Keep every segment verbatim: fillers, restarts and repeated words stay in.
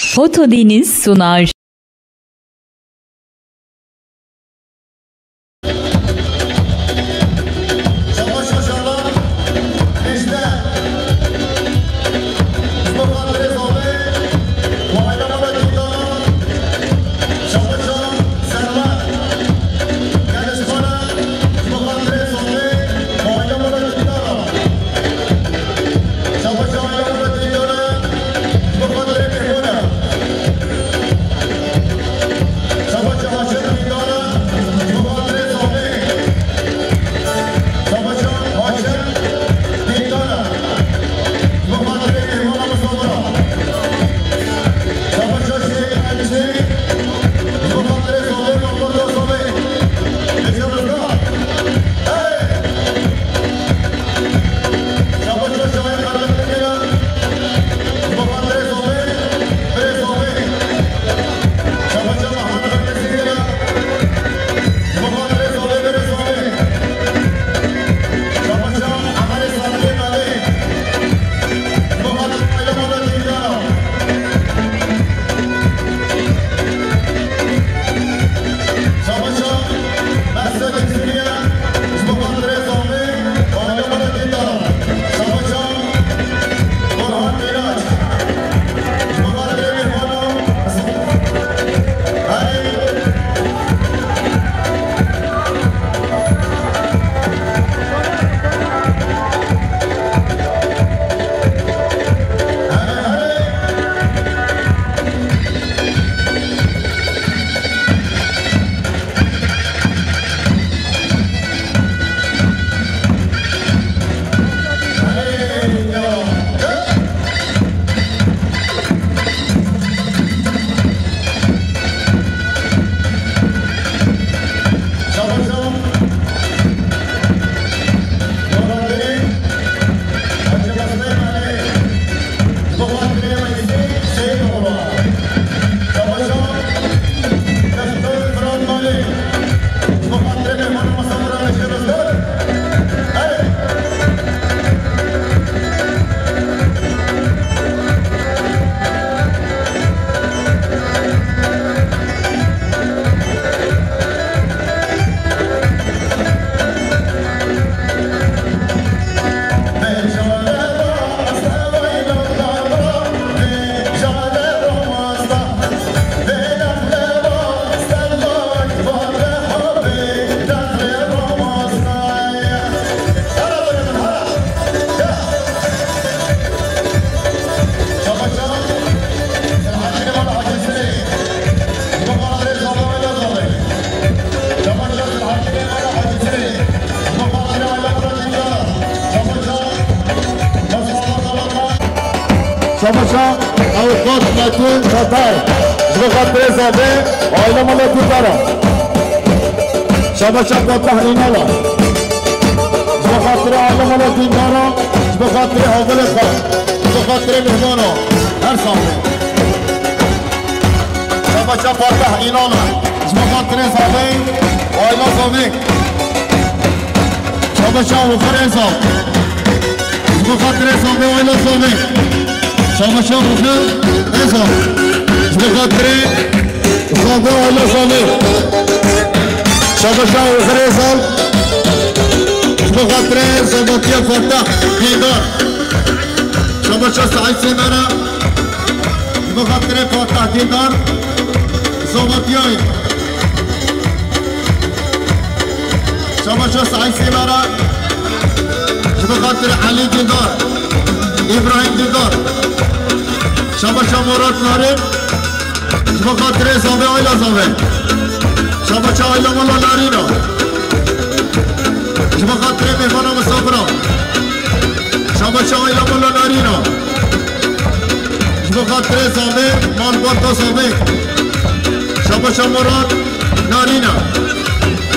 Foto Deniz sunar. Şabaşa, ew Fatma Tun Tatar, ji bo xatirê Zavê, aile mala Dîndara. Şabaşa Fatah Înala, ji bo xatirê aile mala Dîndara, ji bo xatirê hevalê xwe, ji bo xatirê mihmana, her saxlê. Şabaşa Fatah Înala, ji bo xatirê Zavê, aile Zavê. Şabaşa Wixir Êzal. Ji bo xatirê Zavê, aile Zavê. Şabaşa Wixir Êzal. Ji bo xatirê Zavê, aile Zavê. Şabaşa Wixir Êzal. Ji bo xatirê Zavatiya Fatah Dîndar. Şabaşa Saîd Sêmera. Ji bo xatirê Fatah Dîndar. Zavatiyayê. Şabaşa Saîd Sêmera, ji bo xatirê Elî Dîndar, Îbrahîm Dîndar. Şabaşa Murat Narîn, ji bo xatirê Zavê, aîla Zavê. Şabaşa aîla Mala Narîna, ji bo xatirê mêvana misafira. Şabaşa aîla Mala Narîna, ji bo xatirê Zavê, malbata Zavê. Şabaşa Murat Narîna.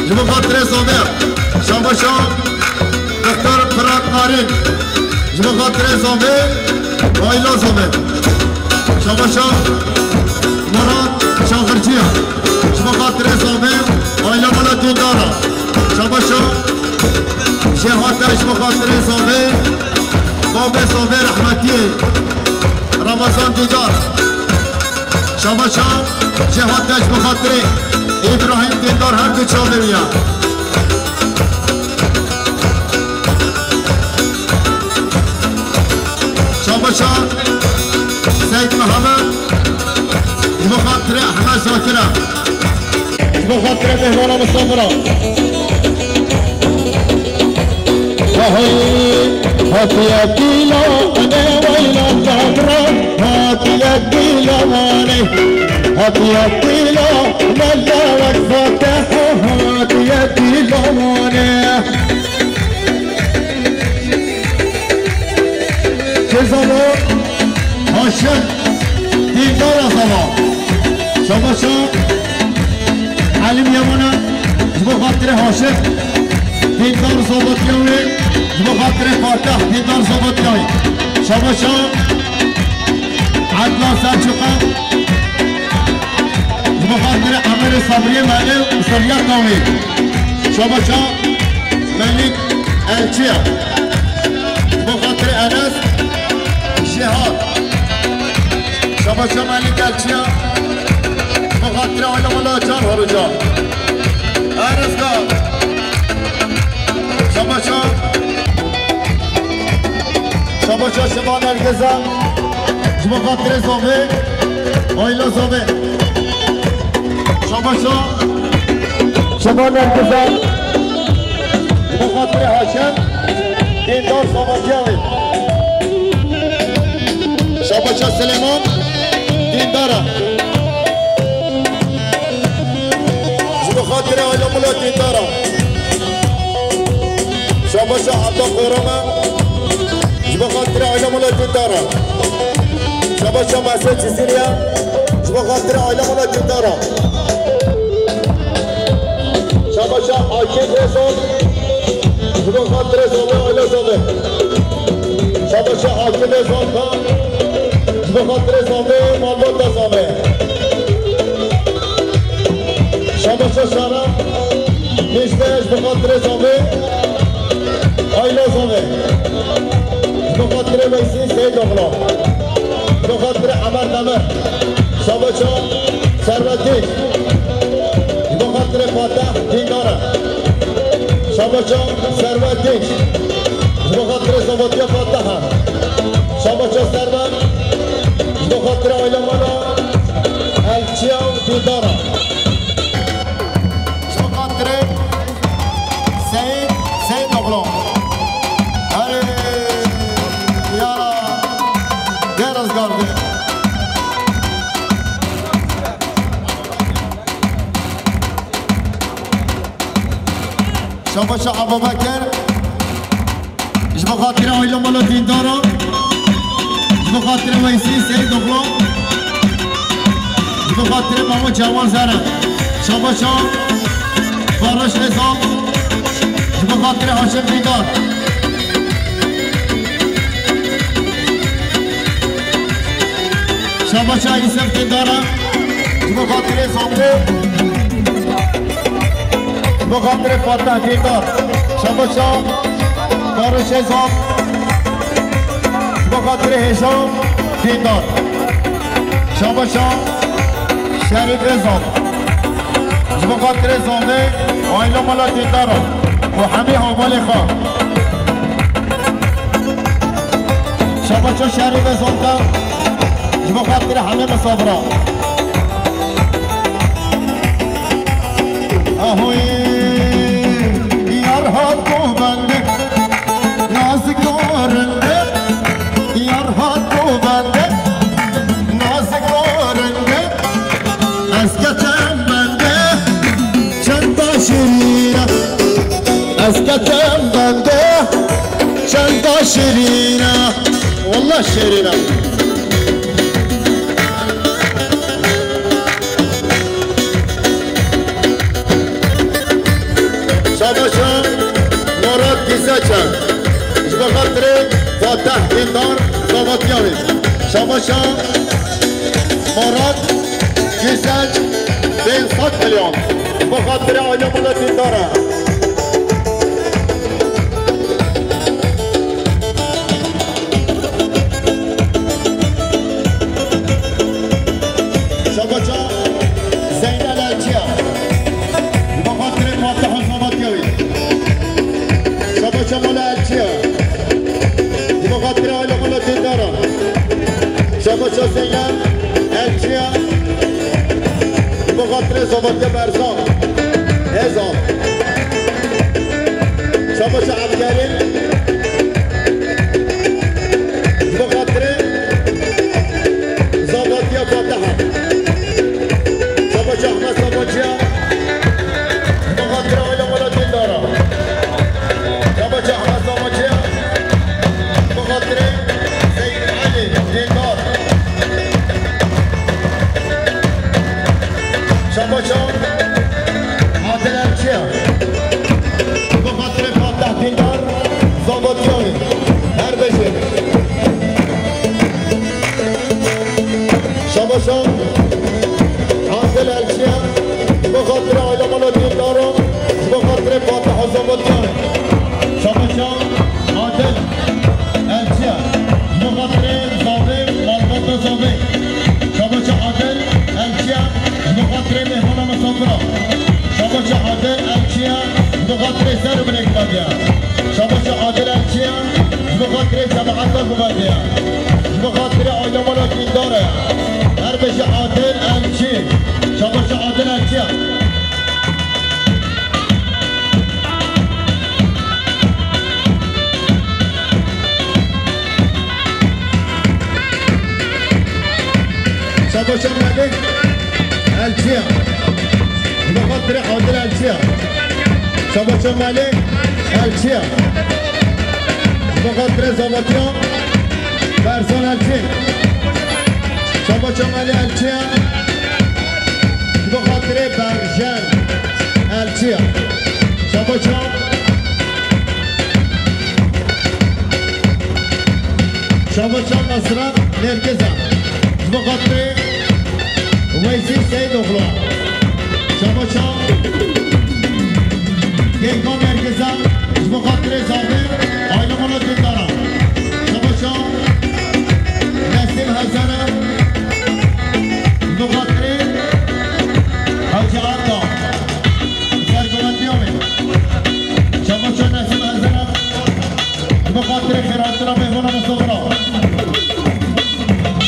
Ji bo xatirê Zavê. Şabaşa Doktor Firat Narîn. Ji bo xatirê Zavê, aîla Zavê. Şabaşa Murat Şaxirciya. Ji bo xatirê Zavê, aîla Mala Dîndara. Şabaşa Jêhate, ji bo xatirê Zavê, babê Zavê rehmetiyê. Ramazan Dîndar. Şabaşa Cevat, ji bo xatirê Îbrahîm Dîndar, her du çavê wî ya. Şabaşa Seyîd Mihemed, ji bo xatirê Ehmed Zakir e. Ji bo xatirê mêhmana misafira. Ahê, hatiye dîlanê weyla cabra, hatiye dîlanê, hatiye dîlanê, lewek Fatih, hatiye dîlanê. Cezalo Haşim Dîndara Zava. Şabaşa Elîm Yemana, ji bo xatirê Haşim Dîndar Zavatiya wê, ji bo xatirê Fatih Dîndar Zavatiya wê. Şabaşa Edla Selçuqa, ji bo xatirê Emirê Sabriyê Melê û Siryaka wê. Şabaşa Melîk Elçiya. Ji bo xatirê Enes Şêhat. Şabaşa Melîk Elçiya. Ji bo xatirê aile mala Can Haruca. Enes Ka. Şabaşa. Şabaşa Şivan Ergeza. Ji bo xatirê Zovê. Aile Zovê. Şabaşa. Şivan Ergeza. Ji bo xatirê Haşim Dîndar Zavatiya wê. Şabaşa Silêman Dîndara. Ji bo xatirê aile mala Dîndara. Şabaşa Abda Korama. Ji bo xatirê aile mala Dîndara. Şabaşa Mesut Cizîriya. Ji bo xatirê aile mala Dîndara. Şabaşa Akif Ozan. Ji bo xatirê Zovê, aile Zovê. Şabaşa Akif Ozan Xan. Ji bo xatirê Zovê, malbata Zovê. Şabaşa Şara Dîcle, ji bo xatirê Zovê, aile Zovê. Ji bo xatirê Weysî Seydoğlu. Ji bo xatirê Emer Demir. Şabaşa Servet Dîç. Ji bo xatirê Fatih Dîndar e. Şabaşa Servet Dîç. Ji bo xatirê Zavatiya Fatih e. Şabaşa Servet. Ji bo xatirê aile mala Elçiya û Dîndar e. Ji bo xatirê Seyîd Seydoğlu. Erê, yara, gel rizgar de. Şabaşa Ebubekir. Ji bo xatirê aile mala Dîndara. Ji bo xatirê Weysî Seydoğlu. Ji bo xatirê Mamo Cemal Zere. Şabaşa Barış Özal. Ji bo xatirê Haşim Dîndar. Şabaşa Yusuf Dîndara. Ji bo xatirê Zambê. Ji bo xatirê Fatih Dîndar. Şabaşa Barış Ezan. Ji bo xatirê Hêja Dîndar. Şabaşa Şerîf Ezan. Ji bo xatirê Zambê, aîla mala Dîndar û hemî hevalê xwe. Şabaşa Şerîf Ezan te. Ji bo xatirê hemî misafira. Ahoyê, yar hat govende, nazik dorinde, yar hat govende, nazik dorinde. Ez ketem bende, çend da şirîne. Ez ketem bende, çend da şirîne. Wallah şirîne. Şabaşa Murat Gizeçe. Ji bo xatirê Fatih Dîndar Zavatiya wê. Şabaşa Murat Gizeç pênc sed milyon. Ji bo xatirê aîla mala Dîndar e. Şabaşa Zeynep, Elçiye, ji bo xatirê Zavatiya Berzan, Hezan. Şabaşa Ebkerim, ji bo xatirê Zavatiya Fatiha. Şabaşa Ahmet Zavatiya, ji bo xatirê aile mala Dîndara. Şabaşa Ahmet Zavatiya, ji bo xatirê Seyîd Elî Dîndar. Şabaşa Adil Elçiya. Ji bo xatirê Fatih Dîndar Zavatiya wê. Her bijî. Şabaşa Adil Elçiya. Ji bo xatirê aile mala Dîndara. Ji bo xatirê Fatih Zavatiya wê. Şabaşa Adil Elçiya, ji bo xatirê Zavê, malbata Zavê. Şabaşa Adil Elçiya, ji bo xatirê mêvana misafira. Şabaşa Adil Elçiya, ji bo xatirê ser û binê Guladiya. Şabaşa Adil Elçiya, ji bo xatirê cemaeta Guladiya. Ji bo xatirê aile mala Dîndar e. Her bijî Adil Elçi. Şabaşa Adil Elçiya. Şabaşa Melê Elçiya. Ji bo xatirê Adil Elçiya. Şabaşa Melê Elçiya. Ji bo xatirê Zavatiya Berzan Elçi. Şabaşa Melê Elçiya. Ji bo xatirê Berjen Elçiya. Şabaşa. Şabaşa Nasra Nergiza. Ji bo xatirê Weysî Seydoğlu. Şabaşa Geykan Nergiza. Ji bo xatirê Zavê, aile mala Dîndara. Şabaşa Nesîm Hezara. Ji bo xatirê Hacî Ata. Sergovendiya wê. Şabaşa Nesîm Hezara. Ji bo xatirê xêrhatina mêvana misafira.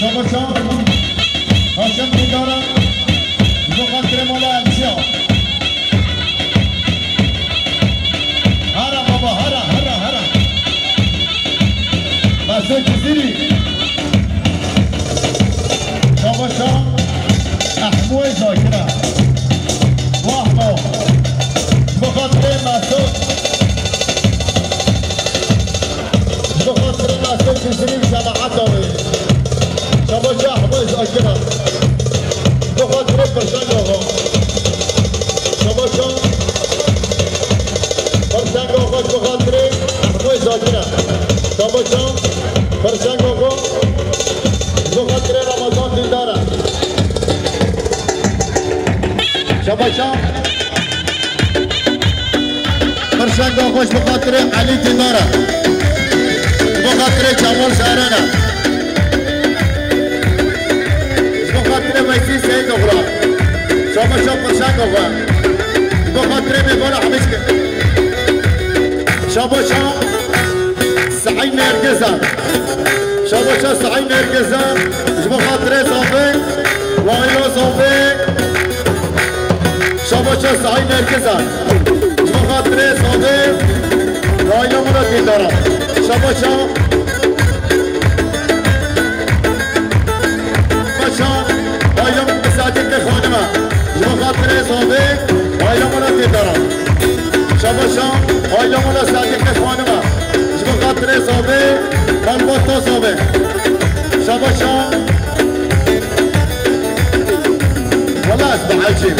Şabaşa Haşim Dîndara. Ji bo xatirê mala Elçiya. Hara baba, hara, hara, hara. Mesut Cizîrî. Şabaşa Ehmoyê Zakir e. Wah mo. Ji bo xatirê Mesut. Ji bo xatirê Mesut Cizîrî û cemaeta wê. Şabaşa Ehmoyê Zakir e. Ji bo xatirê Pirşeng Axa. Şabaşa Pirşeng Axa, ji bo xatirê Ehmoyê Zakir e. Şabaşa Pirşeng Axa, ji bo xatirê Ramazan Dîndar e. Şabaşa Pirşeng Axa, ji bo xatirê Elî Dîndar e. Ji bo xatirê Cemal Şaran e. Ji bo xatirê Veysî Seydoğlu. Şabaşa Pirşeng Axa. Ji bo xatirê mêvana Hemîşkê. Şabaşa Seîd Nergiza. Şabaşa Seîd Nergiza. Ji bo xatirê Zavê. Wayla Zavê. Şabaşa Seîd Nergiza. Ji bo xatirê Zavê. Wayla mala Dîndara. Şabaşa. Şabaşa, aile mala Sedîqê xanime. Ji bo xatirê Zavê, aile mala Dîndara. Şabaşa, aile mala Sedîqê xanime. Ji bo xatirê Zavê, malbata Zavê. Şabaşa. Wela ez behecîm.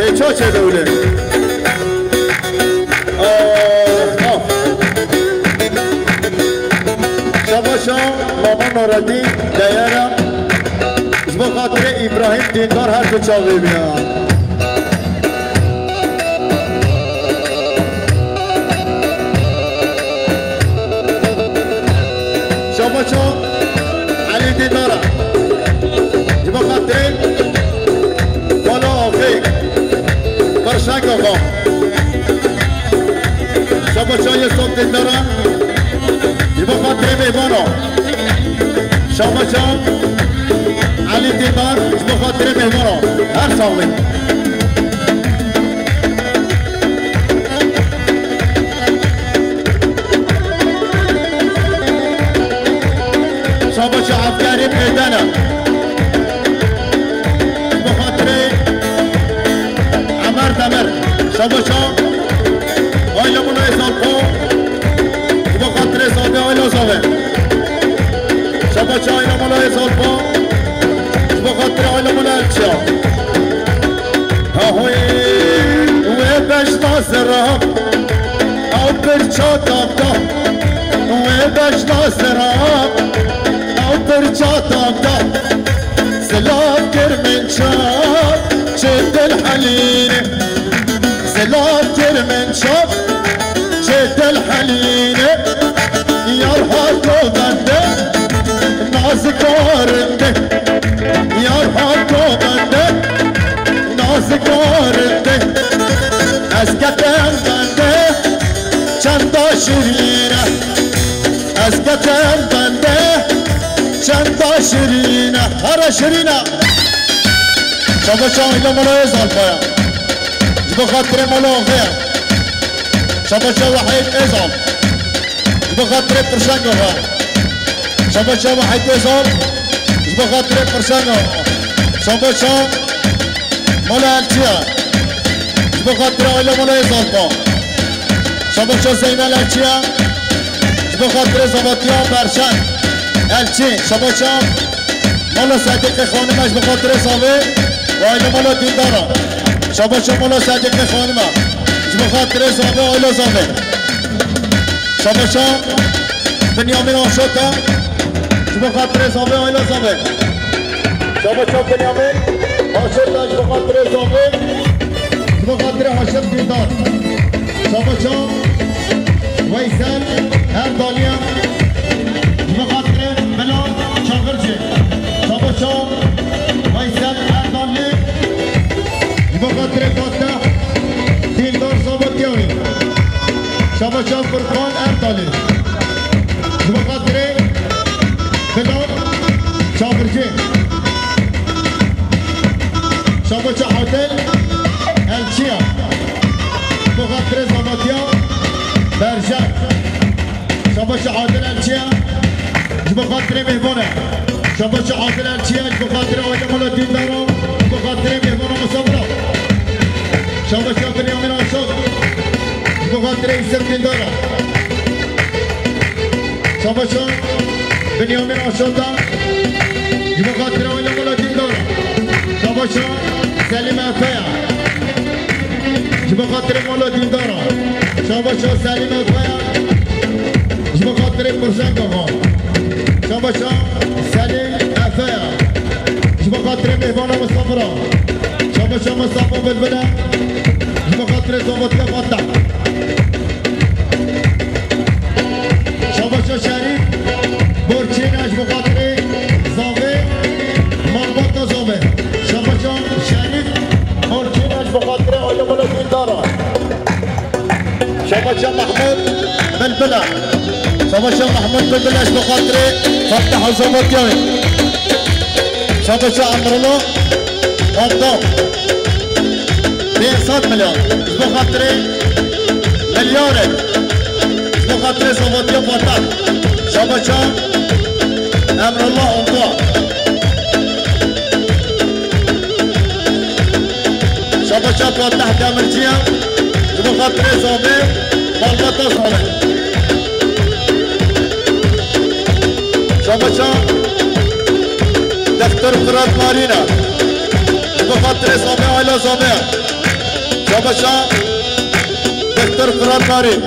Ê, ça çêdewle. Ax, ax. Şabaşa Mama Nureddîn Deyera. Ji bo xatirê Îbrahîm Dîndar her du çavê bîya. Şabaşa Elî Dîndara. Ji bo xatirê Bala Axê. Pirşeng Axa. Şabaşa Yusuf Dîndara. Ji bo xatirê mêvana. Şa Şabaşa Elî Dîndar ji bo xatirê mêhmana. Her sax bin. Şabaşa Efkarî Pêdene. Ji bo xatirê Emer Demir. Şabaşa Ayla Mula Êzalpa. Ji bo xatirê Zavê Ayla Zavê. Şabaşa Ayla Mula Êzalpa. Ji bo xatirê Ayla Mula Elçiya. Ahoy, wê beşna zira, ew pirça damda. Wê beşna zira, ew pirça damda. Silav kir min çav, çi dil helîne. Silav kir min çav, çi dil helîne. Yar hato bende, nazik karinde. Yar hato bende, nazik karinde. Ez ketem bende, çenda şirîne. Ez ketem bende, çenda şirîne. Hara şirîne. Şabaşa Ayla Mala Êzalpa ya. Ji bo xatirê Mala Axê ya. Şabaşa Wahîd Êzal. Ji bo xatirê Pirşenga ya. Şabaşa Wahîd Êzal. Ji bo xatirê Pirşenga. Şabaşa Mala Elçiya. Ji bo xatirê Ayla Mala Êzalpa. Şabaşa Zeynel Elçiya. Ji bo xatirê Zavatiya Berşen Elçî. Şabaşa Mala Sedîqê Xanime ji bo xatirê Zavê û Ayla Mala Dîndara. Şabaşa Mala Sedîqê Xanime ji bo xatirê Zavê Ayla Zavê. Şabaşa Binyamîn Aşota ji bo xatirê Zavê Ayla Zavê. Şabaşa Binyamîn Aşota ji bo xatirê Zavê. Ji bo xatirê Haşim Dîndar. Şabaşa Weysel Erdaliya. Ji bo xatirê Bilal Çaxircî. Şabaşa Weysel Erdalî. Ji bo xatirê Fateh Dîndar Zavatiyawî. Şabaşa Furkan Erdalî. Ji bo xatirê Bilal Çaxircî. Şabaşa Adil Elçiya. Ji bo xatirê Zavatiya Berjer. Şabaşa Adil Elçiya. Ji bo xatirê mêhvana. Şabaşa Adil Elçiya. Ji bo xatirê Adil Mala Dîndara. Ji bo xatirê mêhvana misafira. Şabaşa Binyamîn Aşok. Ji bo xatirê Yusuf Dîndara. Şabaşa Binyamîn Aşota. Ji bo xatirê Ayla Mala Dîndara. Şabaşa Selîm Efeya. Ji bo xatirê Mala Dîndara. Şabaşa Selîm Efeya. Ji bo xatirê Pirşenga xwe. Şabaşa Selîm Efeya. Ji bo xatirê mêhvana misafira. Şabaşa Misafa Bilbile. Ji bo xatirê Zavatiya Fateh. Şabaşa Şerîf Borçîna ji bo xatirê Zavê, malbata Zavê. Şabaşa Şerîf Borçîna ji bo xatirê Ayla Mala Dîndara. Şabaşa Mehmûd Bilbila. Şabaşa Mehmûd Bilbila ji bo xatirê Fatih Azamatiya wê. Şabaşa Emrullah Hamdan. Pênc sed milyon. Ji bo xatirê milyarê. Ji bo xatirê Zavatiya Fatih. Şabaşa Emrullah Hamdan. Şabaşa Fatih Demirciya, ji bo xatirê Zavê, malbata Zavê. Şabaşa Dexter Firat Narîna, ji bo xatirê Zavê, aila Zavê. Şabaşa Dexter Firat Narîn.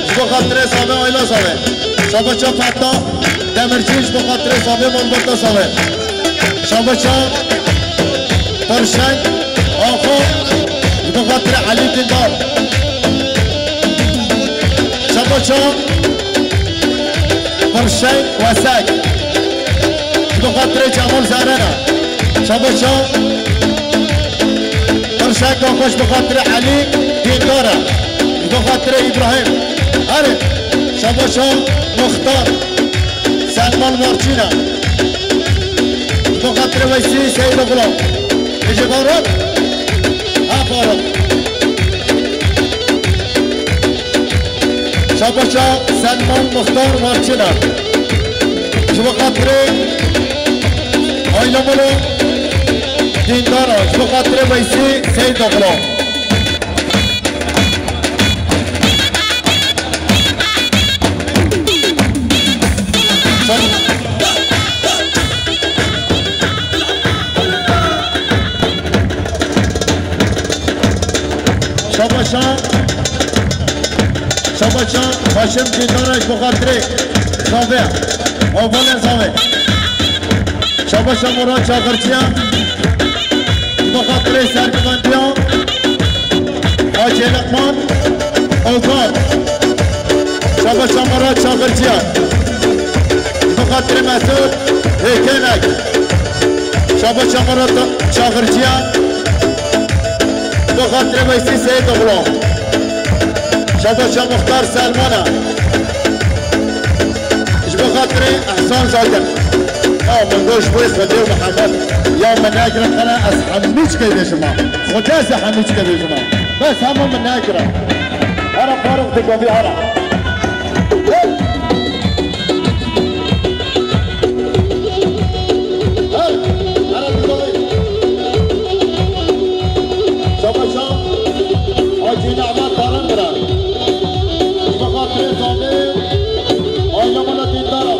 Ji bo xatirê Zavê, aila Zavê. Şabaşa Feta Demirci, ji bo xatirê Zavê, malbata Zavê. Şabaşa Perşeng Axo, ji bo xatirê Elî Dîndar. Şabaşa Perşeng Wesek. Ji bo xatirê Cemal Zerena. Şabaşa Perşenga xweş bi xatirê Elî Dîndar e. Ji bo xatirê Îbrahîm. Erê, şabaşa Muxtar. Selman Marçîna. Ji bo xatirê Weysî Seyîd Oxlo. Bêje Faruk. Ha Faruk. Şabaşa Selman Muxtar Marçîna. Ji bo xatirê aîla mala dîndara. Ji bo xatirê Weysî Seyîd Oxlo. Şabaşa, şabaşa Haşim Dîndara ji bo xatirê Zavê, ovalê Zavê. Şabaşa Murat Çakırçıya. Ji bo xatirê serguvendiya Hacê Leqman Okan. Şabaşa Murat Çakırçıya. Ji bo xatirê Mesut Hêkenek. Şabaşa Murat Çakırçıya. Ji bo xatirê Weysî Seyîd Oxlo. Şabaşa Muxtar Selmana. Ji bo xatirê Ehsan Zakir. Ya min got ji bo Xwedê û Mihemed. Ya min negirin qere ez hemî çikê bêjima. Xwedê ez hemî çikê bêjima. Bes hema min negirin. Hera Faruk digovî hera. Hey! Hey! Hera digovî. Şabaşa Hacî Nehmet Baran bira. Bi xatirê Zavê, aîla mala dîndara.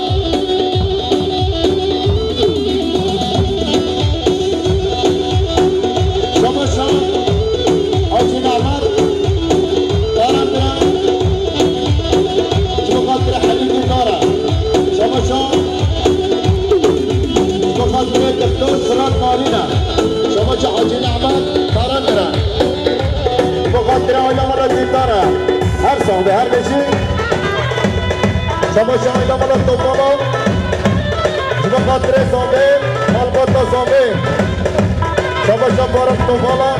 Şabaşa Hacî Nehmet Baran bira. Bi xatirê Helî dîndara. Şabaşa Bi xatirê Doktor Sirat Marîne. Şabaşa Hacî Nehmet Tarandire. Bi xatirê aîla mala dîndara. Her Zavê, her bêjî. Şabaşa aîla mala Topala. Ji bo xatirê Zavê, malbata Zavê. Şabaşa Faruk Topala.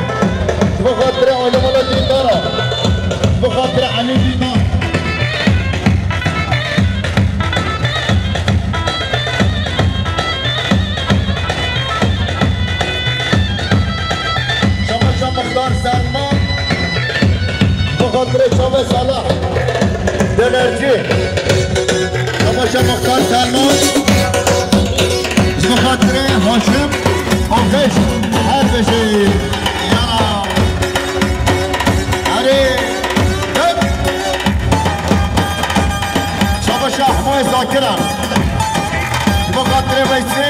Ji bo xatirê aîla mala dîndara. Ji bo xatirê Elî Dîndar. Şabaşa Muxtar Selman. Bi xatirê Çavê Salah. Dönerci. Şabaşa Muxtar Selman. Ji bo xatirê Haşim Oxeş. Her bêjî. Ya. Erê. Hep. Şabaşa Ehmayê Zakir e. Ji bo xatirê Weysî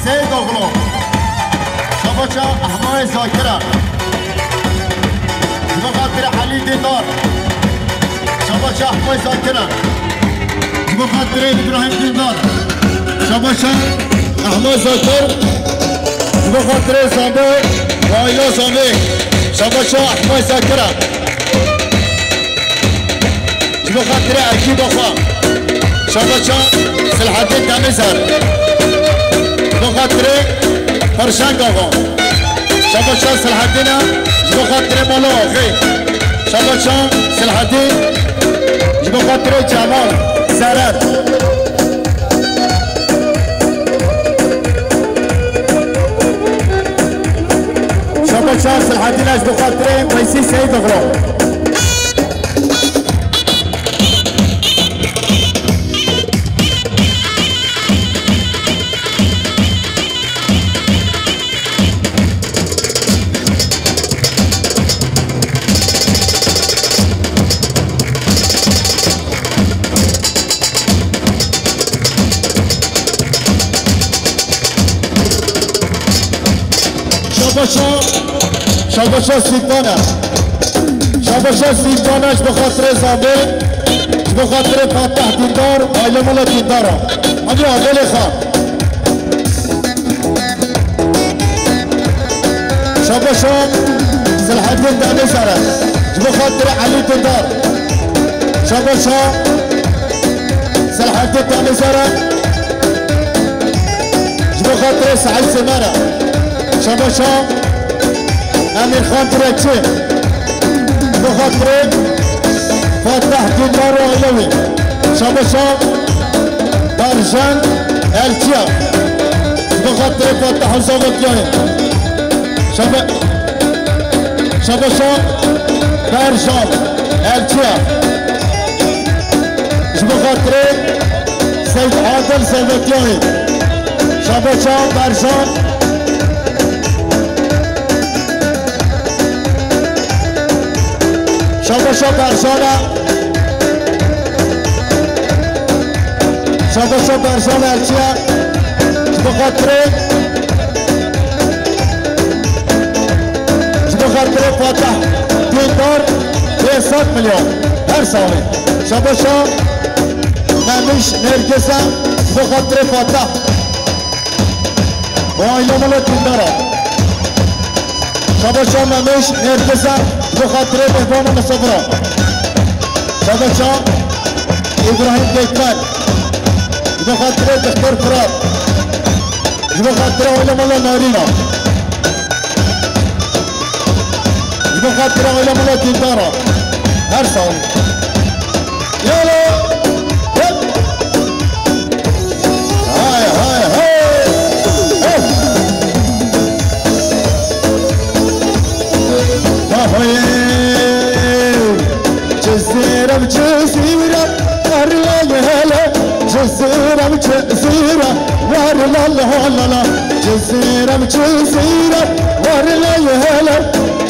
Seyîdoğlu. Şabaşa Ehmayê Zakir e. Ji bo xatirê Elî Dîndar. Şabaşa Ehmayê Zakir e. Ji bo xatirê Îbrahîm Dîndar. Şabaşa Ehmayê Zakir. Ji bo xatirê Zabê, aîla Zabê. Şabaşa Ehmayê Zakir e. Ji bo xatirê ekîba xwe. Şabaşa Silhedîn Demîzer. Ji bo xatirê Perşenga xwe. Şabaşa Silhedîn e. Ji bo xatirê mala axê. Şabaşa Silhedîn. Ji bo xatirê Cemal Zeret. Şabaşa Silhedîn e ji bo xatirê Weysî Seyîdoğlu. Şabaşa, şabaşa Sîpane. Şabaşa Sîpane ji bo xatirê Zabê, ji bo xatirê Fatih Dîndar, aîla mala Dîndar e. Hemî avelê xwe. Şabaşa Silhedîn Demîzer e. Ji bo xatirê Elî Dîndar. Şabaşa Silhedîn Demîzer e. Ji bo xatirê Seîd Semer e. Şabaşa Emîrxan Direkçi. Ji bo xatirê Fatih Dîndar û aîlewî. Şabaşa Ercan Elçiya. Ji bo xatirê Fatih Hezavetiya ye. Şebe-, Şebeşa Berjan Elçiya. Ji bo xatirê Seyd Adil Zevetiya ye. Şebeşa Berjan. Şabaşa Berzana. Şabaşa Berzana Erçiya. Ji bo xatirê, ji bo xatirê Fatih Dîndar pênc sed milyon. Her salê. Şabaşa Memiş Nergisa. Ji bo xatirê Fatih. Aile mala Dîndara. Şabaşa Memiş Nergisa, ji bo xatirê mêhvana misafira. Şabaşa Îbrahîm Gökmen, ji bo xatirê Dixtor Firat, ji bo xatirê aile mala Narîna, ji bo xatirê aile mala Dîndara. Her sağ olun. Yala! Hep! Hay, hay, hay! Hey! Bahoyê! Cizîrem, cizîrem, her lay hele, cizîrem, cizîrem, war la la la la. Cizîrem, cizîrem, war lay hele,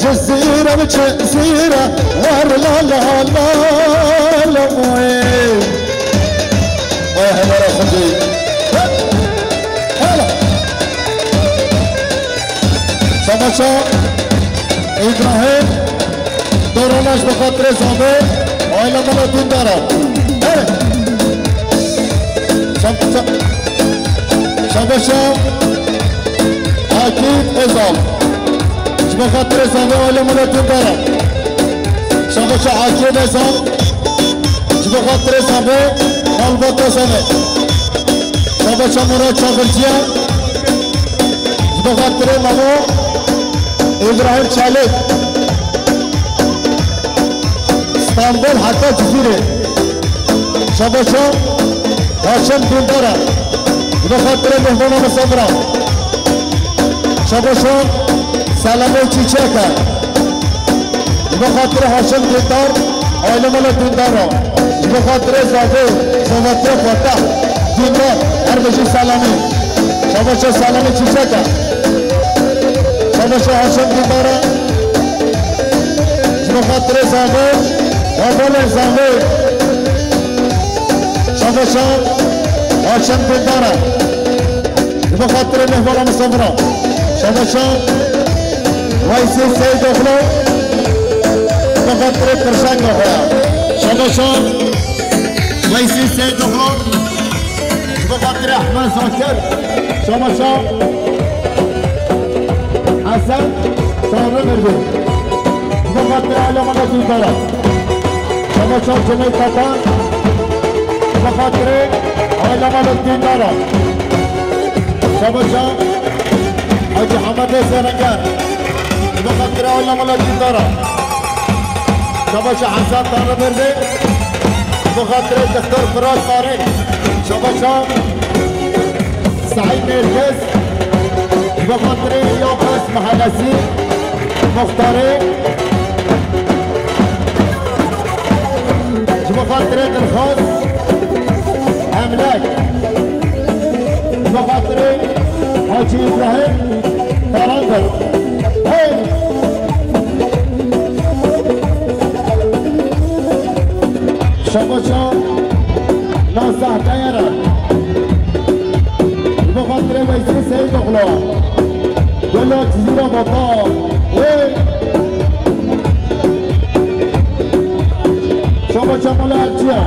cizîrem, cizîrem, war la la la la. Oy! Oy, hemara xwedî. Hala. Şabaşa Îbrahîm Doranaş bi xatirê Zabê, aile mala Dîndara. Hey! Şab-, şab-, Şabaşa Akîf Özal. Ji bo xatirê Zabê, aile mala Dîndara. Şabaşa Akîf Özal. Ji bo xatirê Zabê, malbata Zabê. Şabaşa Murat Çakırcıya. Ji bo xatirê Memo Îbrahîm Çalik. Stenbol heta Cizîrê. Şabaşa Haşim Dîndara. Ji bo xatirê mehmana misafira. Şabaşa Selamê Çîçeke. Ji bo xatirê Haşim Dîndar, aile mala Dîndara. Ji bo xatirê Zavê, Zavatiya Fateh Dîndar, her bijî Selamê. Şabaşa Selamê Çîçeke. Şabaşa Haşim Dîndara. Ji bo xatirê Zavê, hevalên Zavê. Şabaşa Haşim Dîndara. Ji bo xatirê mehvala misafira. Şabaşa Weysî Seydoğlu. Ji bo xatirê pirşenga xwe ya. Şabaşa Weysî Seydoğlu. Ji bo xatirê Ehmed Zakir. Şabaşa Hesen Sarı Merdin. Ji bo xatirê aile mala Dîndara. Şabaşa Cüneyt Tata. Bi xatirê aile mala Dîndara. Şabaşa Hacî Hemedê Serenger. Bi xatirê aile mala Dîndara. Şabaşa Hesen Tanrıverdi. Bi xatirê Doktor Firat Tarî. Şabaşa Saîd Nergis. Bi xatirê Yaqas Mahallesî. Muxtarê. Ji bo xatirê Dilxwaz Emlek. Ji bo xatirê Hacî Îbrahîm Tarandir. Hey! Şabaşa Nazah Dayara. Ji bo xatirê Weysî Seydoğlu. Gelo Cizîra Baba. Hey! Şabaşa mala Erçiya.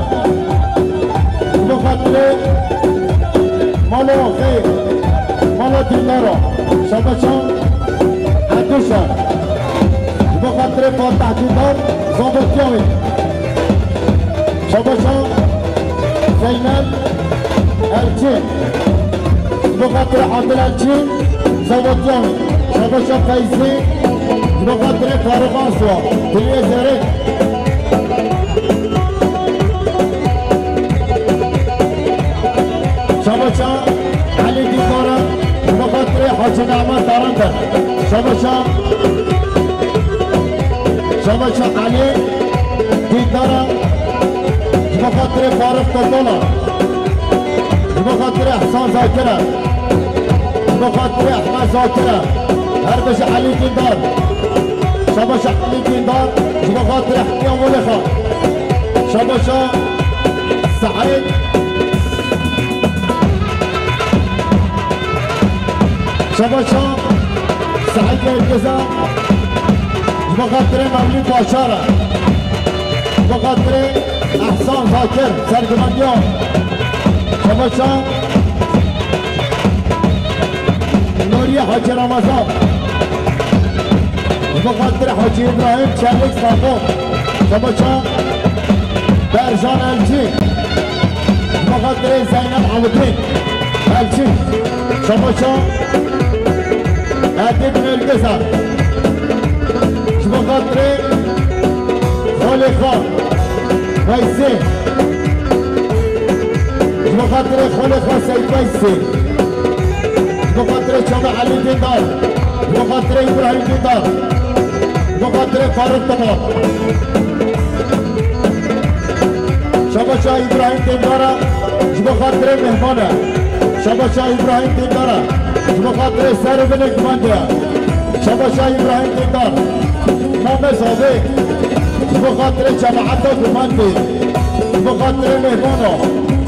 Ji bo xatirê mala Xeyr. Mala Dîndara. Şabaşa Erduşa. Ji bo xatirê Fatih Dîndar. Zavetiya wî. Şabaşa Zeynep Elçin. Ji bo xatirê Adil Elçin. Zavetiya wî. Şabaşa Feyzî. Ji bo xatirê Faruk Aswa. Diliyê Zerê. Şabaşa Elî Dîndara, ji bo xatirê Hacî Mehmet Tarandar. Şabaşa, Şabaşa Elî Dîndara, ji bo xatirê Faruk Topala, ji bo xatirê Ehsan Zakira, ji bo xatirê Ehmed Zakira, her bijî Elî Dîndar. Şabaşa Elî Dîndar, ji bo xatirê Hetiya Molêxa. Şabaşa Seîd. Şabaşa Seîd Gergeza, ji bo xatirê Mevlîd Başar e, ji bo xatirê Ehsan Zakir, serguvendiyan. Şabaşa Nuriye Hacı Ramazan, ji bo xatirê Hacı İbrahim Çelik Sako. Şabaşa Berjan Elçî, ji bo xatirê Zeynep Abidin Elçî. Şabaşa Edîb Nurgeza, ji bo xatirê xalê xwe Weysê, ji bo xatirê xalê xwe Seyîd Weysê, ji bo xatirê çava Elî Dîndar, ji bo xatirê Îbrahîm Dîndar, ji bo xatirê Faruk Topal. Şabaşa Îbrahîm Dîndar e, ji bo xatirê mehman e. Şabaşa Îbrahîm Dîndar e, ji bo xatirê ser û binê gumendê ye. Şabaşa Îbrahîm Dîndar, Mame Zavê, ji bo xatirê cemaeta gumendê, ji bo xatirê mehmana,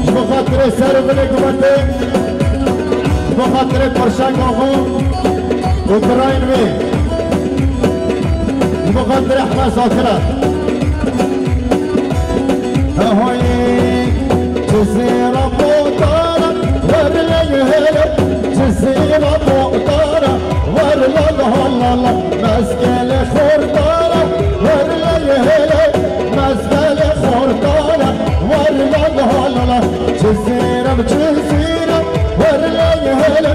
ji bo xatirê ser û binê gumendê, ji bo xatirê Perşeng Axa û birayên wê. Ji bo xatirê Ehmed Zakir e. Hehoyê Cizîra Botara, wer lê hêlê, Cizîra Botara, wer la la la la, mezgelê Xortara, wer lê hêlê, mezgelê Xortara, wer la la la la, Cizîra, Cizîra, wer lê hêlê,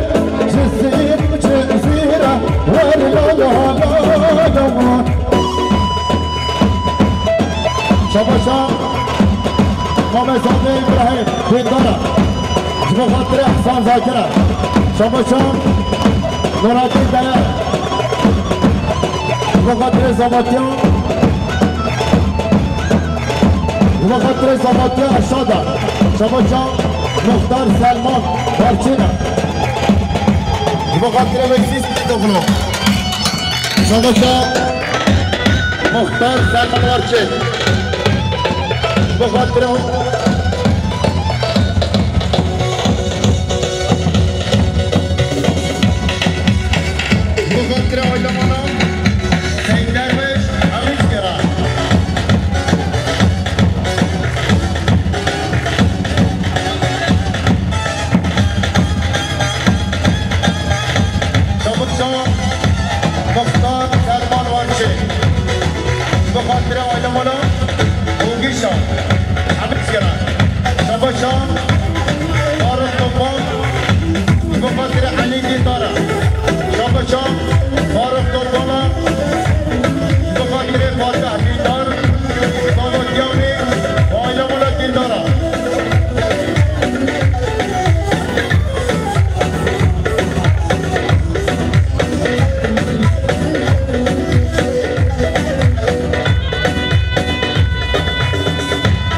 Cizîra, Cizîra, wer la la la la. Şabaşa Mamezadê Îbrahîm Dîndara, ji bo xatirê Ehsan Zakira. Şabaşa Muratî Dere, ji bo xatirê Zavatiya, ji bo xatirê Zavatiya Eşada. Şabaşa Muxtar Selman Barçîna, ji bo xatirê Veysî Seyîdoglu. Şabaşa Muxtar Selman Barçîn. Ji bo xatirê, ji bo xatirê aîlemana Seyîd Derwêş Hemîd Gera. Şabaşa Muxtar Selman Wançê. Ji bo xatirê aîlemana Hûgîşa Hemîd Gera. Şabaşa Faruk Topal, ji bo xatirê Elî Dîndar e. Şabaşa Faruk Topal e, ji bo xatirê Fatih Dîndar, Baba Diyamî, aîlemana Dîndar e.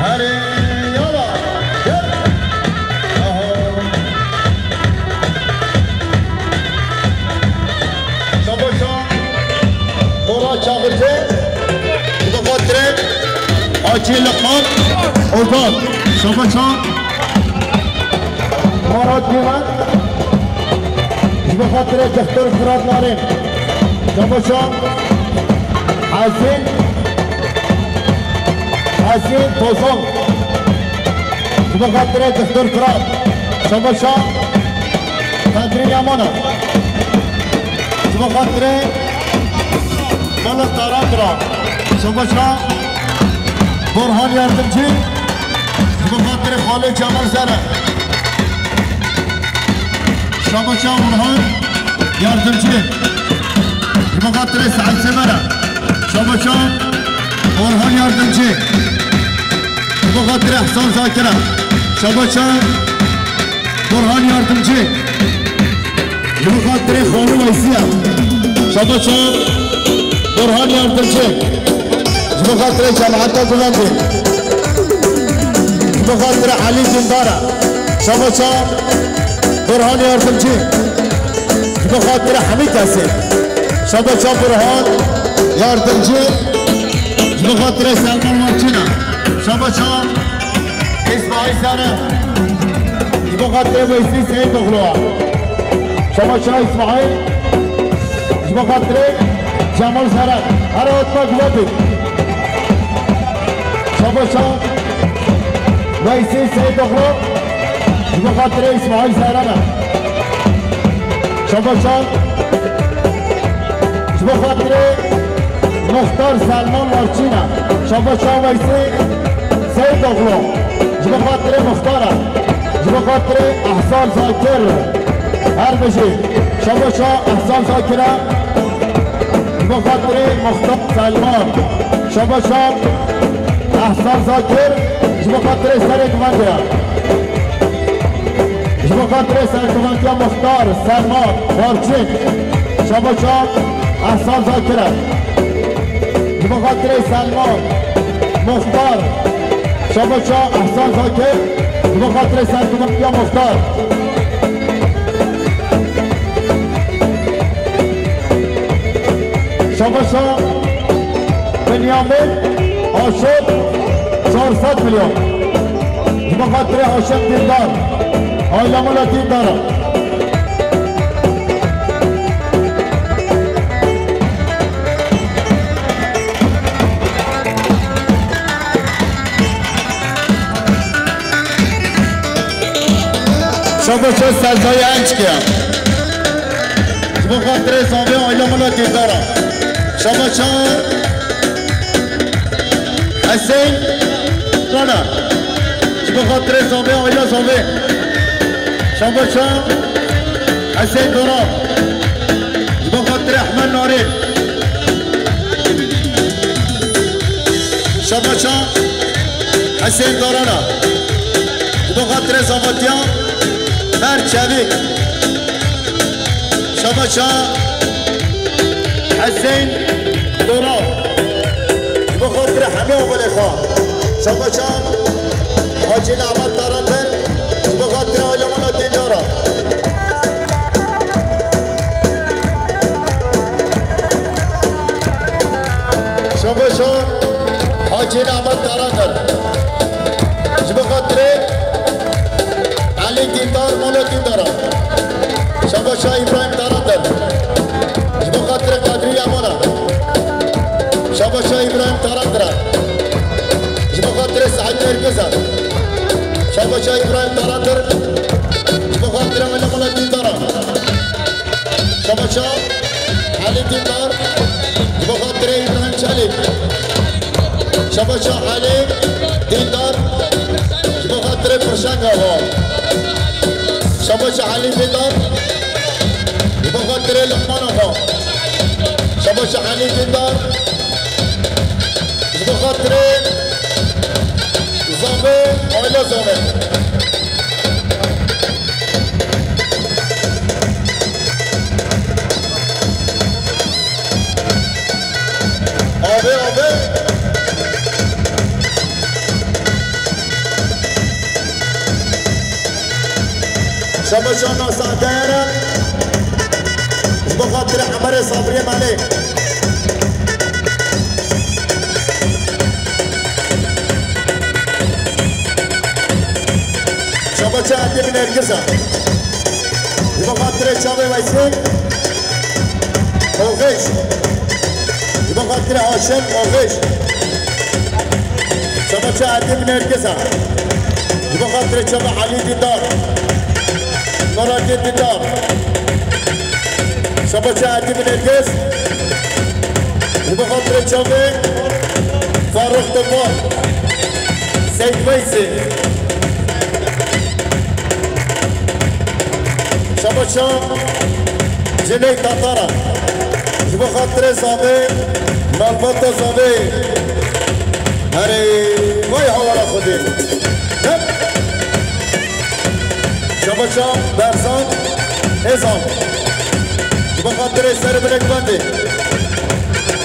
Herê yala, gel. Aho. Şabaşa Murat Çağırcı, ji bo xatirê Hacî Luqman Ozan. Şabaşa Murat Güven, ji bo xatirê Doktor Fırat Narin. Şabaşa Hezîn, Hezîn Tozan. Ji bo xatirê Doktor Fırat. Şabaşa Kadrî Yamana. Ji bo xatirê Mala Tarandra. Şabaşa Burhan Yardımcı. Ji bo xatirê Xalê Cemal Zere. Şabaşa Burhan Yardımcı. Ji bo xatirê Said Semera. Şabaşa Orhan Yardımcı. Ji bo xatirê Ehsan Zakira. Şabaşa Burhan Yardımcı. Ji bo xatirê Xanû Weysî ye. Şaba çav Burhan Yardımcı. Ji bo xatirê cemaeta Guvendê. Ji bo xatirê Elî Dîndar e. Şaba çav Burhan Yardımcı. Ji bo xatirê hemî kesê. Şaba çav Burhan Yardımcı. Ji bo xatirê Selman Marçîn e. Şaba çav. Îsmaîl Sare. Ji bo xatirê Weysî Seyîdoglu. Şaba çav Îsmaîl. Ji bo xatirê Cemal Sare. Her hatma guve bit. Şaba çav Weysî Seyîdoglu. Ji bo xatirê Îsmaîl Sare be. Şaba çav. Ji bo xatirê Muxtar Selman Marçîn e. Şaba çav Weysî Seyîdoglu. Ji bo xatirê Muxtar e. Ji bo xatirê Ehsan Zakir. Her bijî. Şaba çav Ehsan Zakir e. Ji bo xatirê Muxtar Selman. Şaba çav Ehsan Zakir. Ji bo xatirê serê guvendê ye. Ji bo xatirê serkovantiya Muxtar Selman Marçîn. Şaba çav Ehsan Zakir e. Ji bo xatirê Selman Muxtar. Şaba çav Ehsan Zakir. Ji bo xatirê serkovantiya Muxtar. Şaba çav Binyamin Aşot, çar sed milyon. Ji bo xatirê Haşim Dîndar, aîla mala Dîndar e. Şaba çav Sezayê Ençkê ye. Ji bo xatirê Zavê, aîla mala Dîndar e. Şaba çav Hesên Rana. Ji bo xatirê Zavê, aîla Zavê. Şaba çav Hesên Dora. Ji bo xatirê Ehmed Narê. Şaba çav Hesên Dorana. Ji bo xatirê zavatiya Mer Çevik. Şaba çav Hesên Dora. Ji bo xatirê hemî ovelê xwe. Şaba çav Hacî Nehmet Taranter. Ji bo xatirê alemana Dîndara. Şaba çav Hacî Nehmet Taranter. Ji bo xatirê Elî Dîndar, mala Dîndara. Şaba çav Îbrahîm Taranter. Ji bo xatirê Qedrî Yamana. Şaba çav Îbrahîm Taranter. Ji bo xatirê Seîd Nergiz e. Şaba çav Îbrahîm Taranter. Ji bo xatirê alemana Dîndara. Şaba çav Elî Dîndar, ji bo xatirê Îbrahîm Çelîk. Şaba çav Elî Dîndar, ji bo xatirê Pirşenga xwe. Şaba çav Elî Dîndar, ji bo xatirê Luqmana xwe. Şaba çav Elî Dîndar, ji bo xatirê Zavê, aîla Zavê. Abi, abi. Şaba çav Nasah Dere. Ji bo xatirê Emerê Sabriyê Malê. Şaba çav Edîb Nergiz e. Ji bo xatirê çavê Weysî Oxêş. Ji bo xatirê Haşim Oxêş. Şaba çav Edîb Nergiz e. Ji bo xatirê çava Elî Dîndar. Merakê Dîndar. Şaba çav Edîb Nergiz. Ji bo xatirê çavê Faruk Topal. Seyîd Weysî. Şaba çav Ciney Tatara. Ji bo xatirê Zavê, malbata Zavê. Herê, vay hawara Xwedê. Hep. Şabaşa Berzan Ezan. Ji bo xatirê ser binekbendê.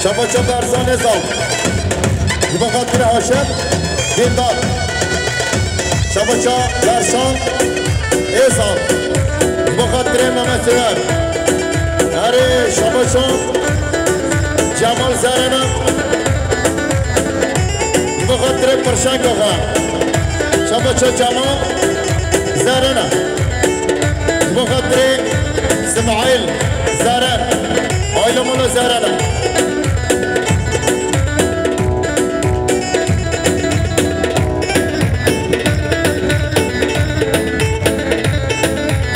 Şabaşa Berzan Ezan. Ji bo xatirê Haşem Dîndar. Şabaşa Berzan Ezan. Ji bo xatirê Mehmet Sever. Erê, şabaşa Cemal Zerena. Ji bo xatirê Pirşenga xwe. Şabaşa Cemal Zerena. Ji bo xatirê Smaîl Zeren. Aile mala Zerena.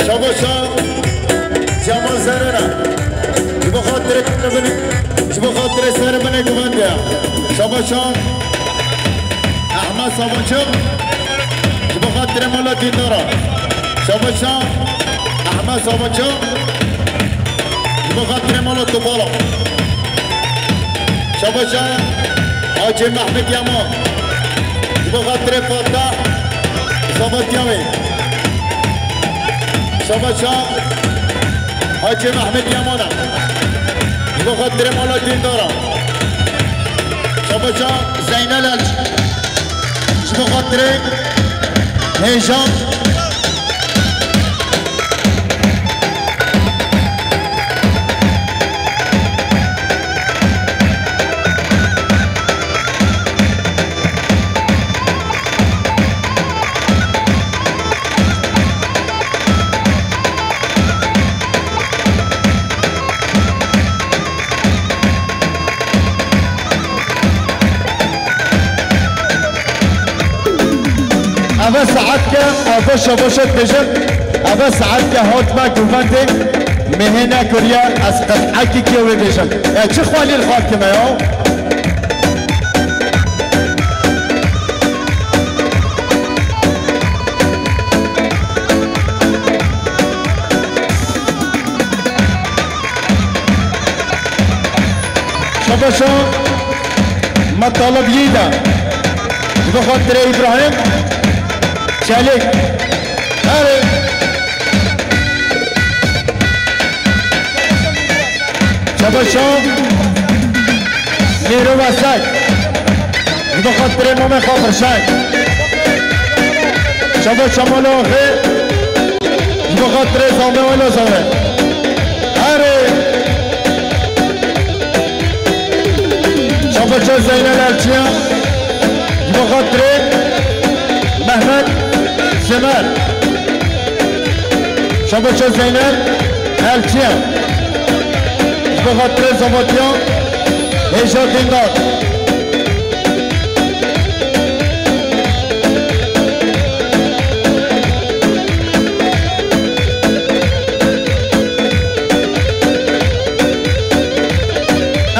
Şabaşa Cemal Zerena. Ji bo xatirê binê, ji bo xatirê ser binê guvendiya. Şabaşa Ehmed Savaçı. Ji bo xatirê mala Dîndara. Şabaşa Ehmed Savaçı. Ji bo xatirê mala Topala. Şabaşa Hacê Mehmet Yaman. Ji bo xatirê Fatah Sabatiyavê. Şabaşa Hacê Mehmet Yamana. Ji bo xatirê mala Dîndara. Şabaşa Zeynel Elçi. Ji bo xatirê hêja. Eve saetke, eve şabaşa dibêjim, eve saetke hatime guvendê, mehê nekiriye, ez qet'ekî kê wê bêjim. E, çi xwelî li xwe kime ya? Şabaşa Metalib Yîda. Ji bo xatirê Îbrahîm Çelîk. Erê. Şabaşa Mîro Vesak. Ji bo xatirê mamê xwe Pirşeng. Şabaşa mala xê. Ji bo xatirê Zame wela Zame. Erê. Şabaşa Zeynel Elçiya. Ji bo xatirê Mehmet Semer. Şabaşa Zeynel Elçiya. Ji bo xatirê Zavatiya hêja Dîndar.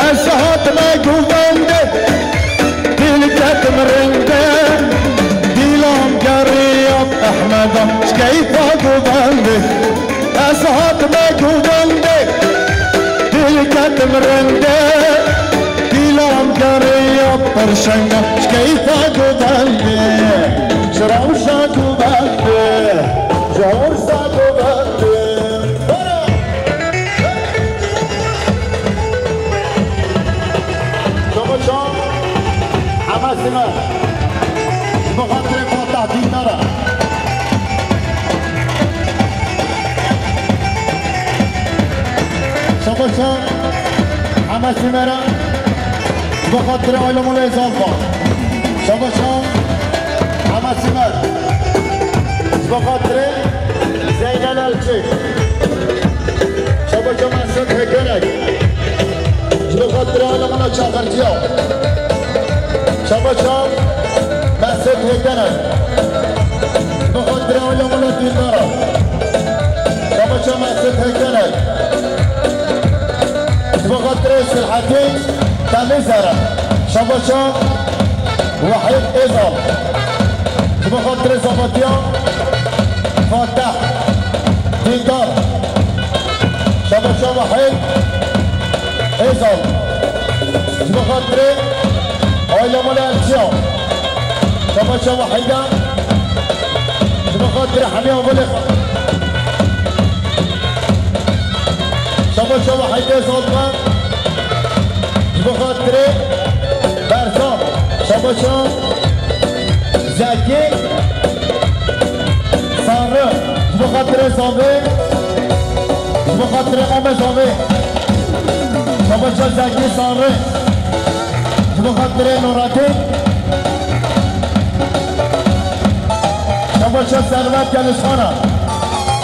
Ez hatime guvendê, dil ketim rindê, dilam geriya Ehmeda, ji keyfa guvendê. Ez hatime guvendê, dil ketim rindê, dilam geriya Pirşenga, ji keyfa guvendê, ji rewşa guvendê, ji horsa guvendê. Şabaşa Hema Simer. Ji bo xatirê Fatah Dîndara. Şabaşa Hema Simera. Ji bo xatirê Ayla Mola Zalfa. Şabaşa Hema Simer. Ji bo xatirê Zeynel Elçi. Şabaşa Mesut Hekenek. Ji bo xatirê Ayla Mola Çaxirciya. Şabaşa Mesut Hekenek. Ji bo xatirê Ayla Mola Dîndara. Şabaşa Mesut Hekenek. Ji bo xatirê Selahattin Temizera. Şabaşa Wahid Êzal. Ji bo xatirê Zavatiya Fateh Dîndar. Şabaşa Wahid Êzal. Ji bo xatirê Ayla Mala Elçiya. Şabaşa Wahida. Ji bo xatirê Hemiya Gulê Şaba çava Heydê Zalman. Ji bo xatirê Berzan. Şaba çava Zekî Sarı. Ji bo xatirê Zavê. Ji bo xatirê Ame Zavê. Şaba çava Zekî Sarı. Ji bo xatirê Nurettin. Şaba çava Servet Gelişxana.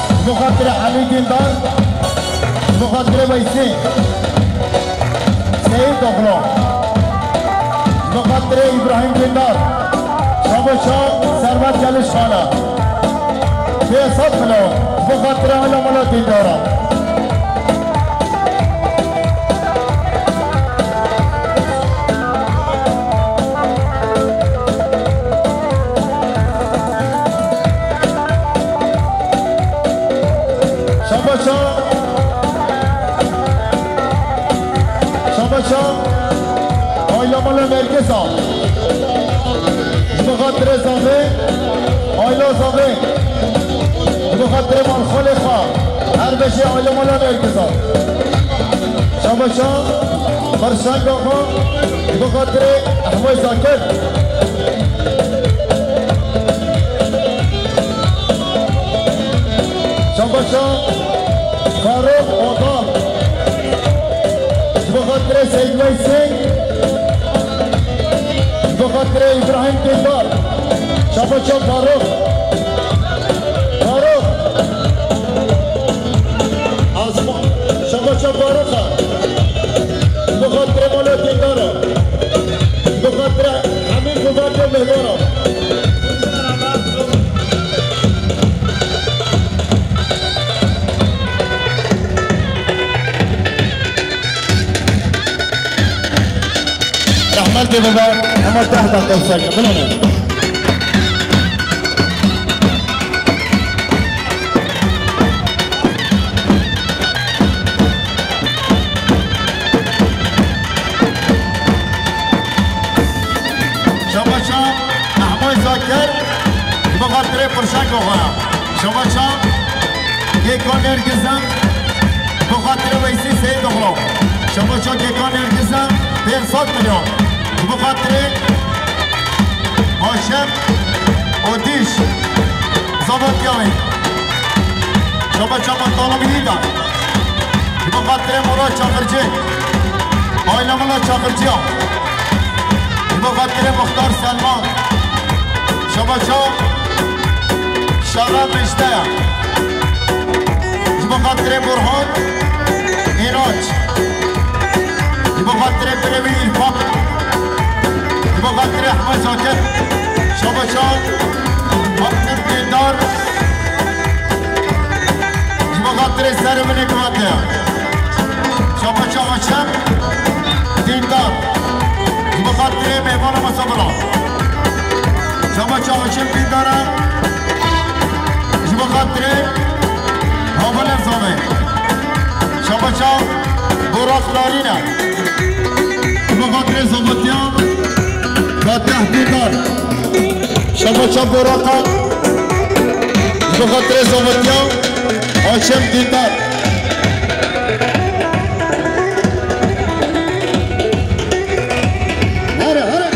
Ji bo xatirê Elî Dîndar. Ji bo xatirê Weysî Seyîdoğlu. Ji bo xatirê Îbrahîm Dîndar. Şaba çava Servet Gelişxana. Pênc sed milyon. Ji bo xatirê aîla mala Dîndara. Şaba çava, Şaba çava, aîla mala Nergisa. Ji bo xatirê Zavê, aîla Zavê. Ji bo xatirê malxolê xwe. Her beşê aîla mala Nergisa. Şaba çava, Qirşenga xwe. Ji bo xatirê Ehmey Zakir. Şaba çava Faruk Odal. Ji bo xatirê Seyîd Weysî. Ji bo xatirê Îbrahîm Dîndar. Şaba çava Faruk. Faruk. Azma. Şaba çava Faruk e. Ji bo xatirê mala Dîndar e. Ji bo xatirê hemî guvat û mêvaran. Rehmetê bibe, hema deh deqe ser ke, bilane. Şaba çava Ehmey Zakir, ji bo xatirê Qirşenga xwe. Şaba çava Kêkan Nergizan, ji bo xatirê Weysî Seyîdoğlu. Şaba çava Kêkan Nergizan, pênc sed milyon. Ji bo xatirê Haşim Odîş, Zavatya wê. Şaba çava Talib Hîda. Ji bo xatirê Murat Çakırcı. Aîla mala Çakırcıya. Ji bo xatirê Muxtar Selman. Şaba çava Şara Mecdeya. Ji bo xatirê Burhan Înanç. Ji bo xatirê birê wî Îrfan. Ji bo xatirê Ehmed Zakir. Şaba çava Abdül Dîndar. Ji bo xatirê serê min ê guvatê. Şaba çava Çem Dîndar. Ji bo xatirê mêvana masa bira. Şaba çava Çem Dîndar e. Ji bo xatirê Havalê Zavê. Şaba çava Burak Narîn e. Ji bo xatirê Zavatya Fatih Dîndar. Şaba çava Burak e. Ji bo xatirê Zavatya Haşim Dîndar. Here, here.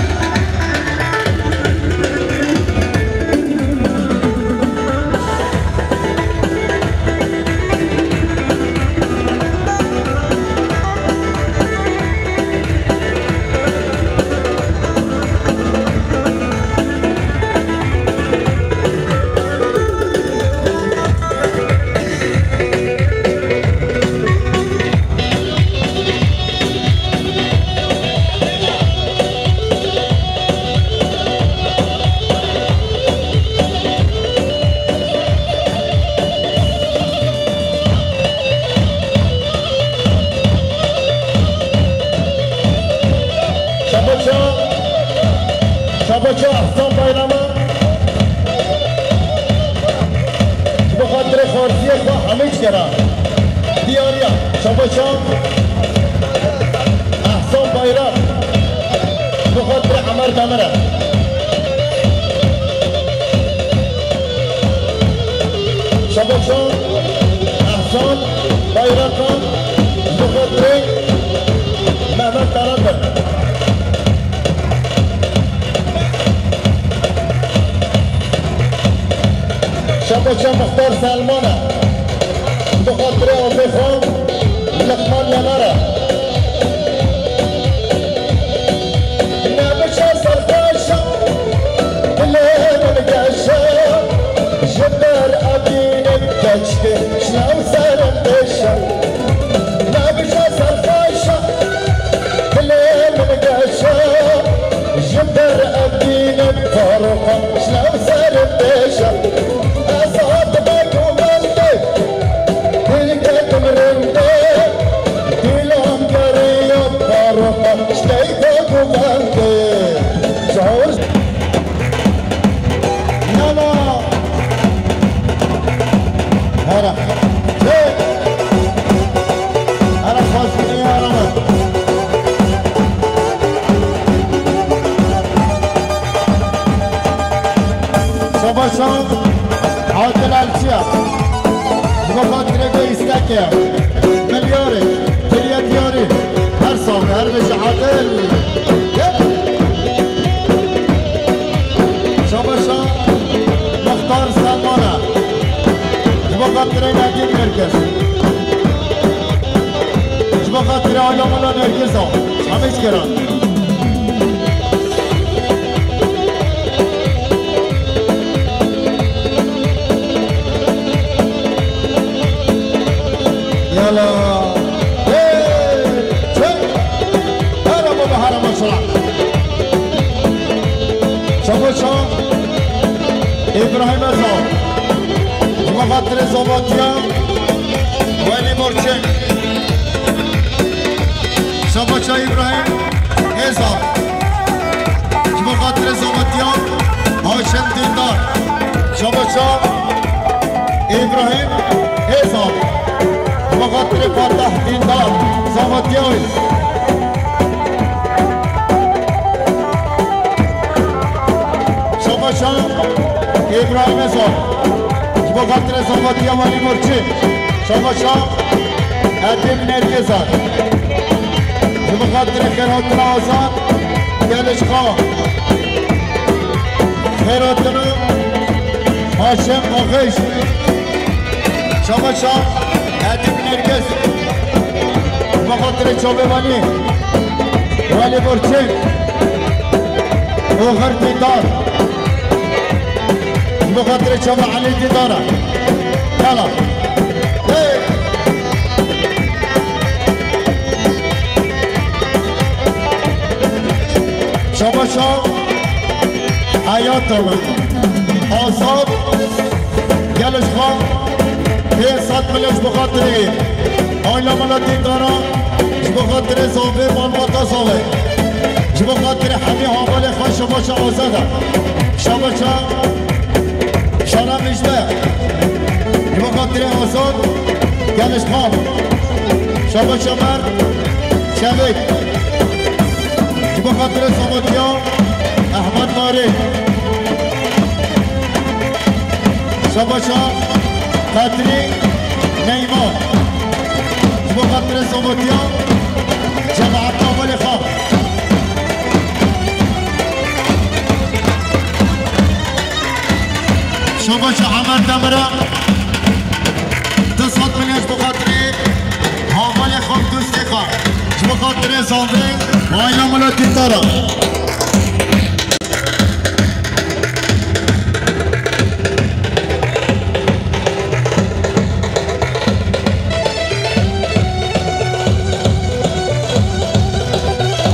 Şabaça, Şabaça Ehsan Bayramı. Ji bo xatirê xarziyê xwe hemî çikera. Diyariya Şabaça Ehsan Bayram. Ji bo xatirê Emer Demir e. Şabaşan, Ehsan, Bayrakan, Zuhur Bey, Mehmet Karadır. Şabaşan Muhtar Selmana, Zuhur Bey, Azefan, Lukman Yanara. Nebişe serxweşa, dilê min geşe, ji ber evînê keçikê şinaw serim dêşe. Nebişe serxweşa, dilê min geşe, ji ber evînê faroka şinaw serim dêşe. Ez hatime gomendê, dil ketim rindê, Dîlan geriya paroka şteyka guvendê. Çawir. Yala. Hera. Hey. Hera xwazine ya rama. Şabaşan Adil Elçiya. Ji bo xatirê vê îstekê. Milyarê, kiriye diyarî. Her sax, her bêje Adil. Şabaşa Muxtar Selmana. Ji bo xatirê Nedîm Nergis. Ji bo xatirê Ayla Mala Nergis o. Hemî ji keran. Yala. Hey! Çek! Hera baba, hera maşallah. Çabaşa İbrahim Ezal. Ji bo xatirê Zavatiya Welî Burçin. Şabaşa İbrahim Ezal. Ji bo xatirê Zavatiya Haşim Dîndar. Şabaşa İbrahim Ezal. Ji bo xatirê Fatah Dîndar. Zavatiya wî. Şabaşa İbrahim Ezal. Ji bo xatirê Zavatiya Welî Burçin. Şabaşa Edîb Nergizar. Ji bo xatirê Xêrhatina Azad, Gelişxa. Xêrhatina Haşim Axêş. Şabaşa Edîb Nergiz. Ji bo xatirê çavê Welî. Welî Burçin. Oxir Dîdar. Ji bo xatirê çava Elî Dîdara. Yala. Hey! Şabaşa Heyata min. Azad Gelişxan. Pênc sed milyon ji bo xatirê Ayla Mala Dîdara. Ji bo xatirê Zavê, malbata Zavê. Ji bo xatirê hemî havalê xwe şabaşa Azad e. Şabaşa Şara Mijde. Ji bo xatirê Azad Gelişxan. Şabaşa Mert Çevik. Ji bo xatirê Zavatiya Ehmed Narî. Şabaşa Qedrî Neyma. Ji bo xatirê Zavatiya cemaeta Welê Xan. Şabaşa Emer Demira. Du sed milyon ji bo xatirê havalê xwe, dostê xwe. Ji bo xatirê Zavê, Ayla Mala Dîdara.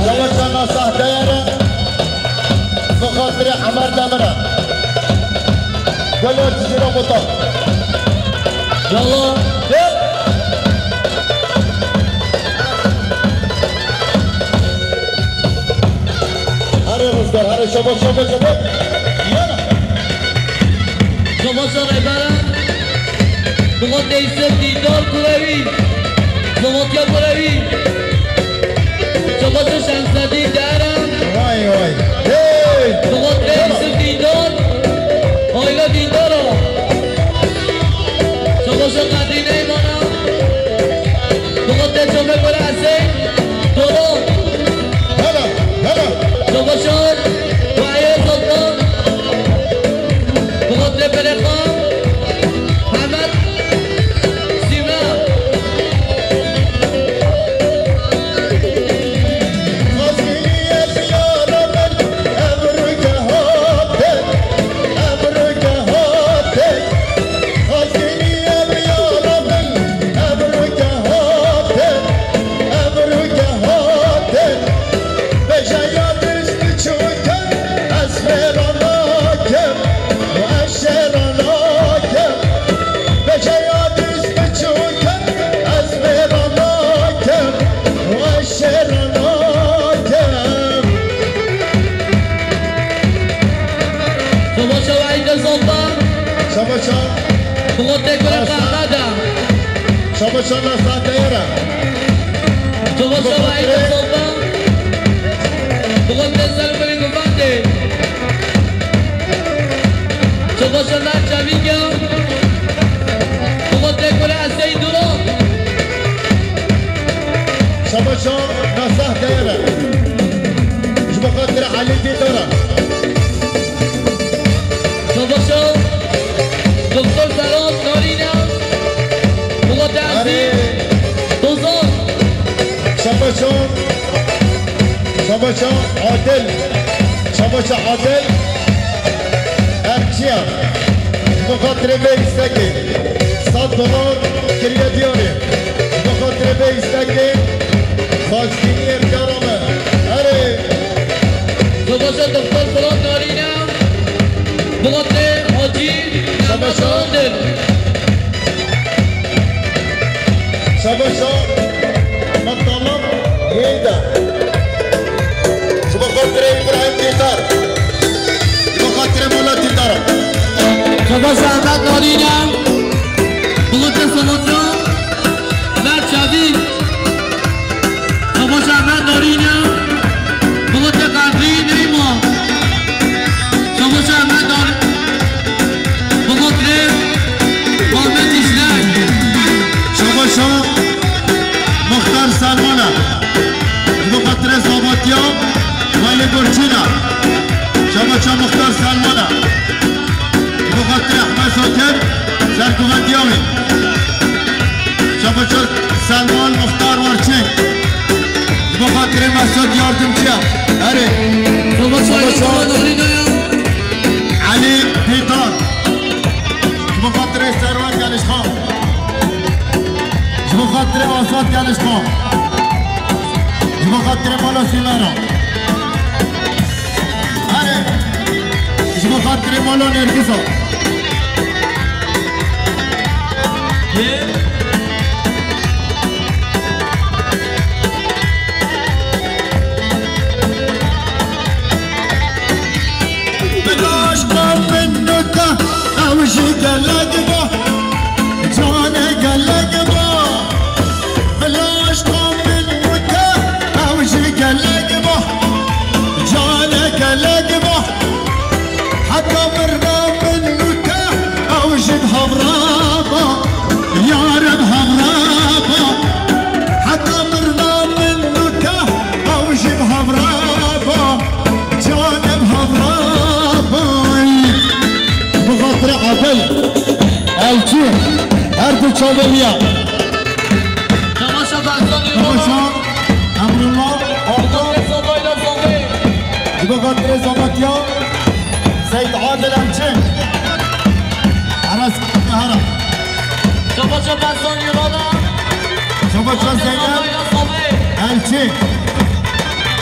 Şabaşa Nasah Deyere, bi xatirê Emer Demir e. Gelo Cizîra Muta. Yalla. Hep. Here Rüzgar, here şabaş, şabaş, şabaş. Yana. Şabaşa Rêber e. Bi xatirê Yusuf Dîdar Kurewî. Zavatiya Kurewî. Şabaşa Şemsedîn Dere. Vay, vay. Hey! Bi xatirê Yusuf Dîdar. Ayla Dîdar a. Savaşan Nasah Deyara. Savaşan Eîda Soltan. Bi xatirê ser birê guvendê. Savaşan Mert Çevîka. Bi xatirê Kule Eseyî Duran. Savaşan Nasah Deyara. Ji bo xatirê Elî Dîdara. Savaşan Doktor Serhat Narîne. Polat Erzî. Erê. Dozan. Savaşan, Savaşan Adil, Savaşan Adil, Erçiya, ji bo xatirê vê îstekê, sed dolar kiriye diyarê, ji bo xatirê vê îstekê, xwezgîniyê diyara me. Erê. Savaşan Doktor Serhat Narîne, bi xatirê Hacî Mehmet Adil. Savaşa Metalam Yeyda. Ji bo xatirê Îbrahîm Dîdar. Ji bo xatirê Mola Dîdar. Savaşa Ehmed Narîne. Bulutê Savaşa Mert Çavî. Savaşa Ehmed Narîne. Bulutê Qadrî Neyma. Savaşa Ehmed Narîne. Bi xatirê Ahmet Îşlek. Savaşa Muxtar Selmana. Bi xatirê Sabatiya Xalê Gurçîna. Savaşa Muxtar Selmana. Bi xatirê Ehmed Sotir, serguvendiya wî. Savaşa Selman Muxtar Warçing. Bi xatirê Mesut Yardımcıya. Erê. Savaşa Savaşa Elî Dîdar. Ji bo xatirê Serwet Yanişxan. Ji bo xatirê Asad Yanişxan. Ji bo xatirê Mala Sîmera. Erê. Ji bo xatirê Mala Nergîsa. Bila aşqa min û te ew jî gelek ba, canê gelek ba. Bila aşqa min û te ew jî gelek ba, canê gelek ba. Heta mirina min û te ew jî bi hev re ba, yar bi hev re ba. Heta mirina min û te ew jî bi hev re ba, can bi hev re ba. Bi xatirê Adil, Elçî, her du çavê wî ya. Temaşa Berzanî Temaşa Emrullah Ordo. Bi xatirê Zomê. Ji bo xatirê Zometiya Seyd Adil Elçi. Aras Kahara. Çabaça Berzanî Rola. Çabaça Zeynep Elçi.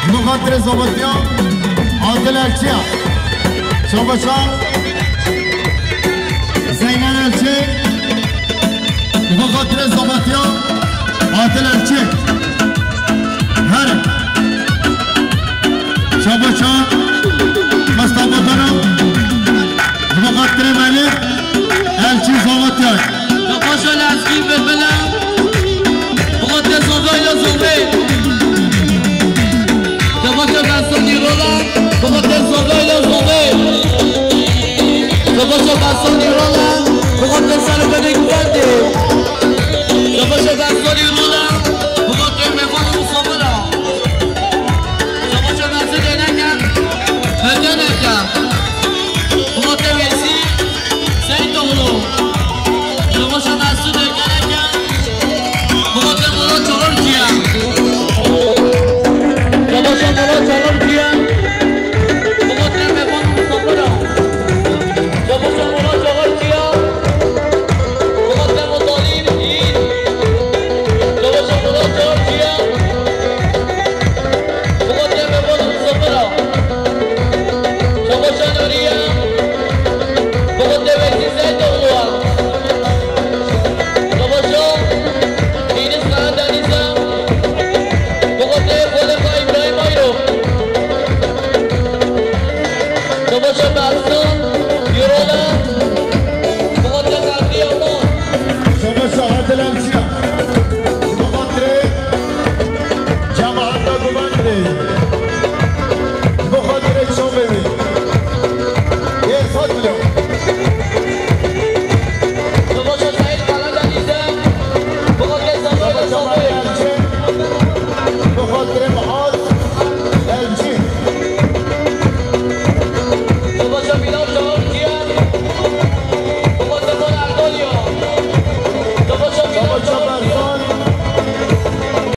Ji bo xatirê Zometiya Adil Elçi ya. Çabaça Zeynep Elçi. Ji bo xatirê Zometiya Adil Elçi. Here. Şabaşa Mustafa Dana. Ji bo xatirê Melîk Elçî Zometiya. Şabaşa Lezgî Bilbila. Bi xatirê Zometiya Zomê. Şabaşa Berzanî Rola. Bi xatirê Zometiya Zomê. Şabaşa Berzanî